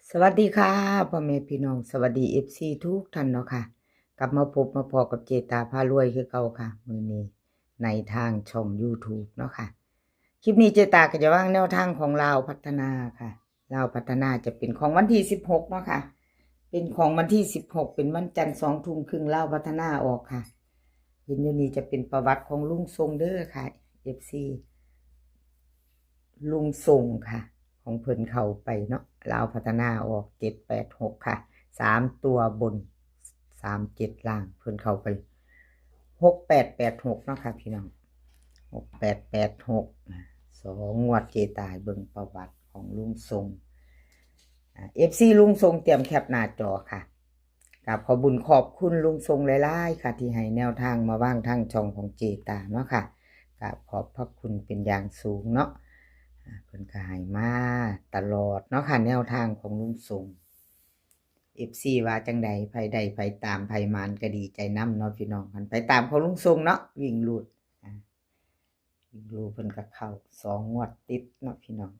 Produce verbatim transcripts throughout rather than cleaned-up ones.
สวัสดีค่ะ พ่อแม่พี่น้อง สวัสดี เอฟซี ทุกท่านเนาะค่ะ กลับมาพบมาพ้อกับเจตาพารวยคือเก่าค่ะ มื้อนี้ในทางช่อง YouTube เนาะค่ะ คลิปนี้เจตาก็จะวางแนวทางของลาวพัฒนาค่ะ ลาวพัฒนาจะเป็นของวันที่สิบหกเนาะค่ะ เป็นของวันที่สิบหก เป็นวันจันทร์ สองทุ่มครึ่ง ลาวพัฒนาออกค่ะ เห็นอยู่นี่จะเป็นประวัติของลุงทรงเด้อค่ะ เอฟซี ลุงทรงค่ะ ของเพิ่นเข้าไปเนาะ ลาวพัฒนาออก เจ็ดแปดหก ค่ะ สามตัวบน สามเจ็ด ล่าง เพิ่นเข้าไป หกแปดแปดหก เนาะค่ะพี่น้อง หกแปดแปดหก อ่า สองงวดเจตาเบิ่งประวัติของลุงทรง อ่า เอฟซี ลุงทรงเตรียมแคปหน้าจอค่ะ กราบขอบบุญขอบคุณลุงทรงหลายๆค่ะ ที่ให้แนวทางมาวางทางช่องของเจตาเนาะค่ะ กราบขอบพระคุณเป็นอย่างสูงเนาะ อ่า เพิ่นก็ให้มาตลอดเนาะค่ะ แนวทางของลุงทรง เอฟซี ว่าจังใด ไผได้ไผตามไผหมานก็ดีใจนำเนาะพี่น้อง คันไผตามของลุงทรงเนาะ วิ่งรูด อ่า วิ่งรูดเพิ่นก็เข้าสองงวดติดเนาะพี่น้อง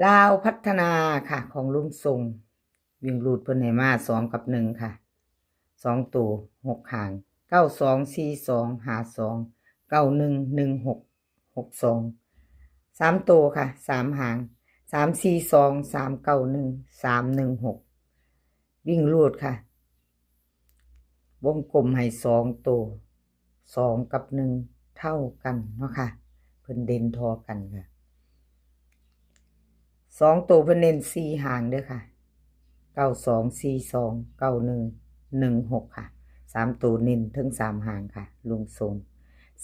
ลาวพัฒนาค่ะ ของลุงทรง วิ่งรูดเพิ่นให้มา สองกับหนึ่ง ค่ะ สองตัว หกหาง เก้าสอง สี่สอง ห้าสอง เก้าหนึ่ง หนึ่งหก หกสอง สามตัวค่ะ สามหาง สามสี่สอง สามเก้าหนึ่ง สามหนึ่งหก วิ่งรูดค่ะ วงกลมให้สองตัว สองกับหนึ่งเท่ากันเนาะค่ะ เพิ่นเด่นท่อกันค่ะ สองตัวเพิ่นเน้นสี่หางเด้อค่ะ เก้าสอง สี่สอง เก้าหนึ่ง หนึ่งหก ค่ะ สามตัวเน้นเทิงสามหางค่ะ ลุงทรง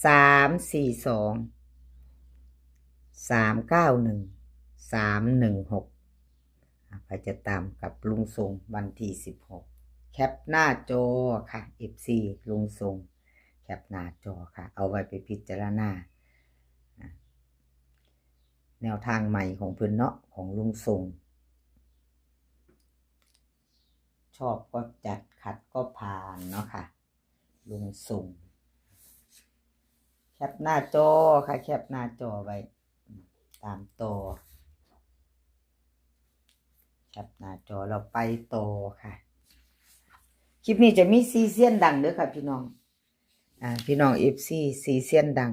สามสี่สอง สามเก้าหนึ่ง สามหนึ่งหก อ่ะ ไปจะตามกับลุงทรงวันที่สิบหก แคปหน้าจอค่ะ เอฟซี ลุงทรง แคปหน้าจอค่ะ เอาไว้ไปพิจารณา อ่ะ แนวทางใหม่ของเพิ่นเนาะ ของลุงทรง ชอบก็จัด ขัดก็ผ่านเนาะค่ะ ลุงทรง แคปหน้าจอค่ะ แคปหน้าจอไว้ ตามต่อ แคปหน้าจอเราไปต่อค่ะ คลิปนี้จะมีสี่เซียนดังเด้อค่ะพี่น้อง อ่า พี่น้อง เอฟซี สี่เซียนดัง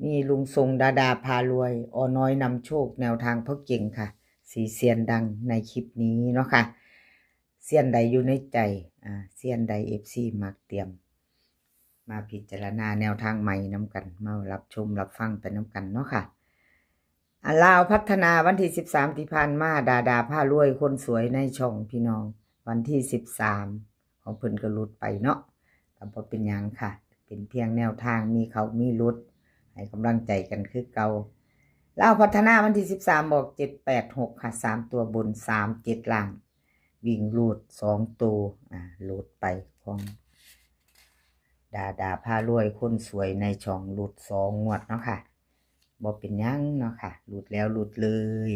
มีลุงทรง ดาดาพารวย อ.น้อยนำโชค แนวทางพ่อเก่งค่ะ สี่เซียนดังในคลิปนี้เนาะค่ะ เซียนใดอยู่ในใจ อ่า เซียนใด เอฟซี มักเตรียม มาพิจารณาแนวทางใหม่นำกัน มารับชมรับฟังไปนำกันเนาะค่ะ อ่ะ ลาวพัฒนาวันที่สิบสามที่ผ่านมา ดาดาพารวยคนสวยในช่องพี่น้อง วันที่สิบสาม ของเพิ่นก็หลุดไปเนาะ ก็บ่เป็นหยังค่ะ เป็นเพียงแนวทาง มีเข้ามีหลุด ให้กำลังใจกันคือเก่า ลาวพัฒนาวันที่สิบสามออก เจ็ดแปดหก ค่ะ สามตัวบน สามเจ็ด ล่าง วิ่งรูดสองตัว อ่า รูดไปของ ดาดาพารวยคนสวยในช่อง รูดสองงวดเนาะค่ะ บ่เป็นหยังเนาะค่ะ รูดแล้วรูดเลย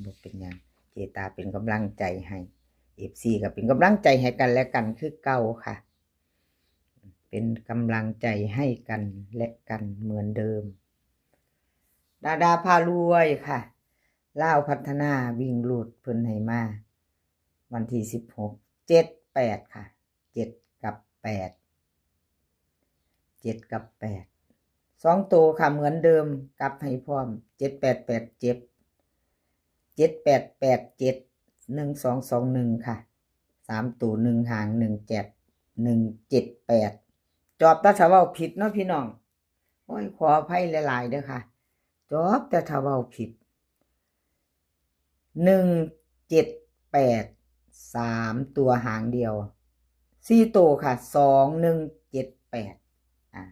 บ่เป็นหยัง เจตาเป็นกำลังใจให้ เอฟซี ก็เป็นกำลังใจให้กันและกันคือเก่าค่ะ เป็นกำลังใจให้กันและกันเหมือนเดิม ดาดาพารวยค่ะ ลาวพัฒนาวิ่งรูดเพิ่นให้มา วันที่สิบหก เจ็ดแปด ค่ะ เจ็ด กับ แปด เจ็ด กับ แปด สองตัวค่ะ เหมือนเดิม กลับให้พร้อม เจ็ดแปดแปดเจ็ด เจ็ดแปดแปดเจ็ด หนึ่งสองสองหนึ่ง ค่ะ สามตัว หนึ่งหาง หนึ่งเจ็ด หนึ่งเจ็ดแปด จอบแต่ถ้าเว้าผิดเนาะพี่น้อง โอ้ย ขออภัยหลายๆเด้อค่ะ จอบแต่ถ้าเว้าผิด หนึ่งเจ็ดแปด สามตัวหางเดียว สี่ตัวค่ะ สองหนึ่งเจ็ดแปด อ่ะ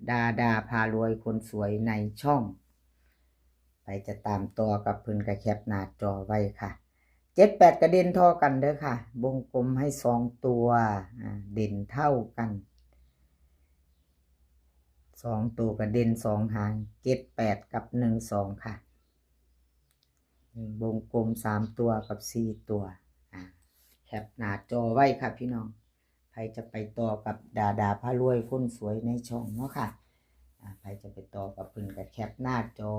ดาดาพารวยคนสวยในช่อง ไปจะตามต่อกับเพิ่นก็แคปหน้าจอไว้ค่ะ เจ็ดแปด ก็เด่นท่อกันเด้อค่ะ วงกลมให้สองตัว อ่า เด่นเท่ากัน สองตัวก็เด่นสองหาง เจ็ดแปด กับ หนึ่งสอง ค่ะ วงกลมสามตัวกับสี่ตัว อ่า แคปหน้าจอไว้ค่ะพี่น้อง ใครจะไปต่อกับดาดาพารวยคนสวยในช่องเนาะค่ะ อ่า ใครจะไปต่อกับเพิ่นก็แคปหน้าจอ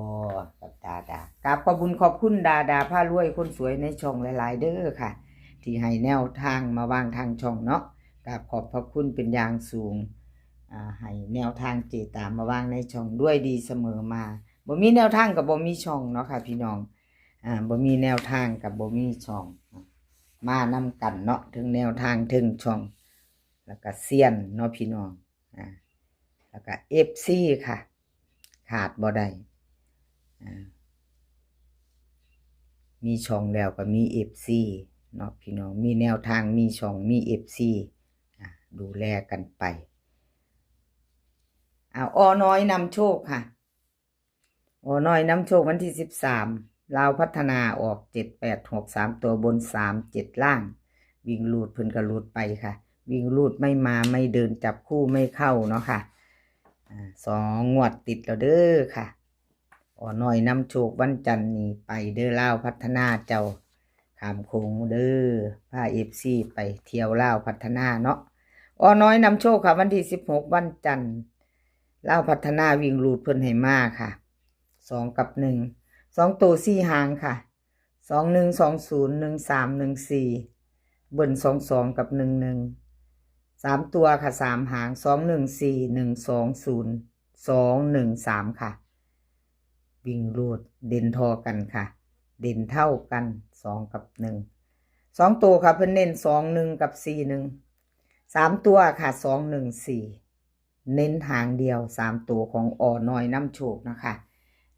กับดาดา กราบขอบบุญขอบคุณดาดาพารวยคนสวยในช่องหลายๆเด้อค่ะ ที่ให้แนวทางมาวางทางช่องเนาะ กราบขอบพระคุณเป็นอย่างสูง อ่า ให้แนวทางเจตามาวางในช่องด้วยดีเสมอมา บ่มีแนวทางกับบ่มีช่องเนาะค่ะพี่น้อง อ่า บ่มีแนวทางกับบ่มีช่อง มานำกันเนาะ ถึงแนวทางถึงช่อง แล้วก็เซียนเนาะพี่น้อง อ่า แล้วก็เอฟซีค่ะ ขาดบ่ได้ อ่า มีช่องแล้วก็มีเอฟซีเนาะพี่น้อง มีแนวทาง มีช่อง มีเอฟซี อ่า ดูแลกันไป อ่า อ.น้อยนำโชคค่ะ อ.น้อยนำโชควันที่สิบสาม ลาวพัฒนาออกเจ็ดแปดหก สามตัวบน สามเจ็ดล่าง วิ่งรูดเพิ่นก็รูดไปค่ะ วิ่งรูดไม่มาไม่เดิน จับคู่ไม่เข้าเนาะค่ะ อ่า สองงวดติดแล้วเด้อค่ะ อ.น้อยนำโชควันจันทร์นี้ไปเด้อ ลาวพัฒนาเจ้า ข้ามโขงเด้อ พาเอฟซีไปเที่ยวลาวพัฒนาเนาะ อ.น้อยนำโชคค่ะ วันที่สิบหกวันจันทร์ ลาวพัฒนาวิ่งรูดเพิ่นให้มาค่ะ สองกับหนึ่ง สองตัวสี่หางค่ะ สองหนึ่ง สองศูนย์ หนึ่งสาม หนึ่งสี่ เบิ้ล สองสอง กับ หนึ่งหนึ่ง สามตัวค่ะ สามหาง สองหนึ่งสี่ หนึ่งสองศูนย์ สองหนึ่งสาม ค่ะ วิ่งรูดเด่นทอกันค่ะ เด่นเท่ากัน สองกับหนึ่ง สองตัวค่ะ เพิ่นเน้น สองหนึ่ง กับ สี่หนึ่ง สามตัวค่ะ สองหนึ่งสี่ เน้นหางเดียว สามตัวของ อ.น้อยนำโชคนะคะ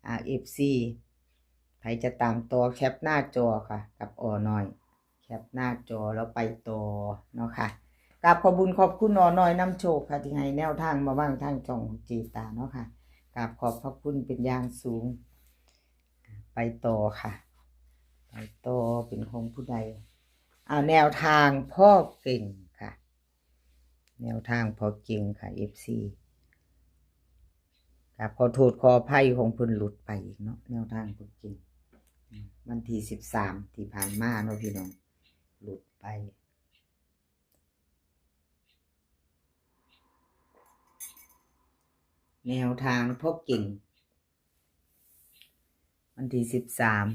อ่า เอฟซี ใครจะตามต่อแคปหน้าจอค่ะ กับ อ.น้อย แคปหน้าจอแล้วไปต่อเนาะค่ะ กราบขอบบุญขอบคุณ อ.น้อยนำโชคค่ะ ที่ให้แนวทางมาวางทางช่องของเจตาเนาะค่ะ กราบขอบพระคุณเป็นอย่างสูง ไปต่อค่ะ ไปต่อเป็นของผู้ใด อ่า แนวทางพ่อเก่งค่ะ แนวทางพ่อเก่งค่ะ เอฟซี ครับ ขอโทษขออภัยของเพิ่นหลุดไปอีกเนาะ แนวทางพ่อเก่ง วันที่สิบสามที่ผ่านมาเนาะพี่น้อง หลุดไป แนวทางพ่อเก่ง วันที่สิบสาม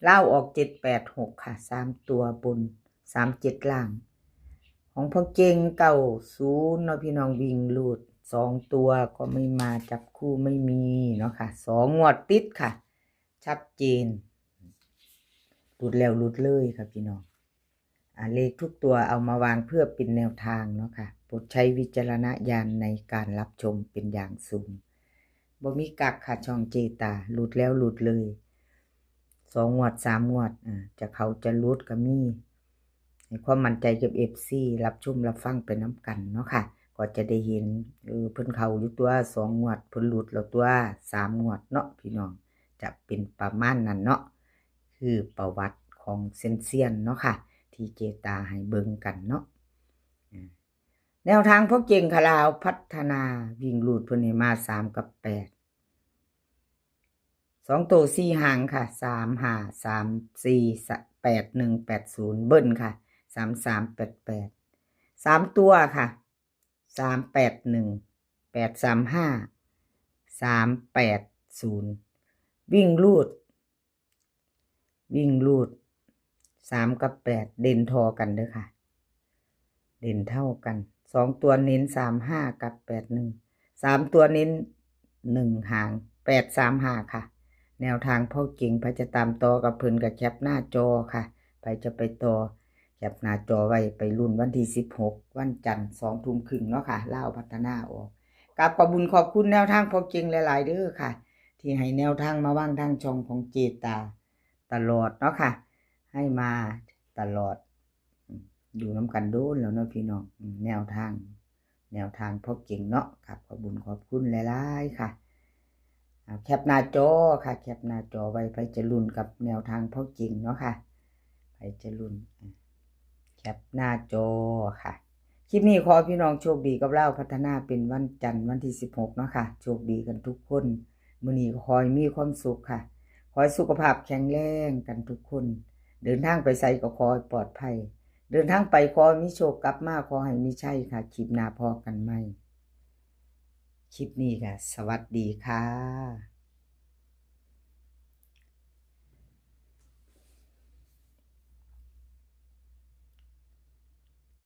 ลาวออกเจ็ดแปดหกค่ะ สามตัวบน สามเจ็ดล่าง ของพ่อเก่ง เก้าศูนย์ เนาะพี่น้อง วิ่งรูด สองตัวก็ไม่มา จับคู่ไม่มีเนาะค่ะ สองงวดติดค่ะ ชัดเจน หลุดแล้วหลุดเลยค่ะพี่น้อง อ่า เลขทุกตัวเอามาวางเพื่อเป็นแนวทางเนาะค่ะ โปรดใช้วิจารณญาณในการรับชมเป็นอย่างสูง บ่มีกักค่ะ ช่องเจตา หลุดแล้วหลุดเลย สองงวด สามงวด อ่า จะเข้าจะหลุดก็มี ให้ความมั่นใจกับ เอฟซี รับชมรับฟังไปนำกันเนาะค่ะ ก็จะได้เห็น เออ เพิ่นเข้าอยู่ตัว สองงวด เพิ่นหลุดแล้วตัว สามงวดเนาะพี่น้อง จะเป็นประมาณนั้นเนาะ คือประวัติของเซียนๆเนาะค่ะ ที่เจตาให้เบิ่งกันเนาะ อ่า แนวทางพ่อเก่งค่ะ ลาวพัฒนา วิ่งรูดเพิ่นให้มา สามกับแปด สองตัวสี่หางค่ะ สามห้า สามสี่ แปดหนึ่ง แปดศูนย์ เบิ้ลค่ะ สามสาม แปดแปด สามตัวค่ะ สามแปดหนึ่ง แปดสามห้า สามแปดศูนย์ วิ่งรูด วิ่งรูด สามกับแปด เด่นทอกันเด้อค่ะ เด่นเท่ากัน สองตัวเน้น สามห้า กับ แปดหนึ่ง สามตัวเน้น หนึ่งหาง แปดสามห้า ค่ะ แนวทางพ่อเก่ง ไผจะตามต่อกับเพิ่นก็แคปหน้าจอค่ะ ไผจะไปต่อ แคปหน้าจอไว้ ไปลุ้นวันที่ สิบหก วันจันทร์ สองทุ่มครึ่งเนาะค่ะ ลาวพัฒนาออก กราบขอบบุญขอบคุณแนวทางพ่อเก่งหลายๆเด้อค่ะ ที่ให้แนวทางมาวางทางช่องของเจตาตลอดเนาะค่ะ ให้มาตลอด อืม อยู่นำกันโดนแล้วเนาะพี่น้อง อืม แนวทาง แนวทางพ่อเก่งเนาะ ครับ ขอบบุญขอบคุณหลายๆค่ะ อ่า แคปหน้าจอค่ะ แคปหน้าจอไว้ ไผจะลุ้นกับแนวทางพ่อเก่งเนาะค่ะ ไผจะลุ้น อ่า แคปหน้าจอค่ะ คลิปนี้ขอให้พี่น้องโชคดีกับลาวพัฒนา เป็นวันจันทร์วันที่ สิบหกเนาะค่ะ โชคดีกันทุกคน มื้อนี้ก็ขอให้มีความสุขค่ะ ขอให้สุขภาพแข็งแรงกันทุกคน เดินทางไปไสก็ขอให้ปลอดภัย เดินทางไปขอให้มีโชค กลับมาขอให้มีชัยค่ะ คลิปหน้าพ้อกันใหม่ ค คลิปนี้ก็สวัสดีค่ะ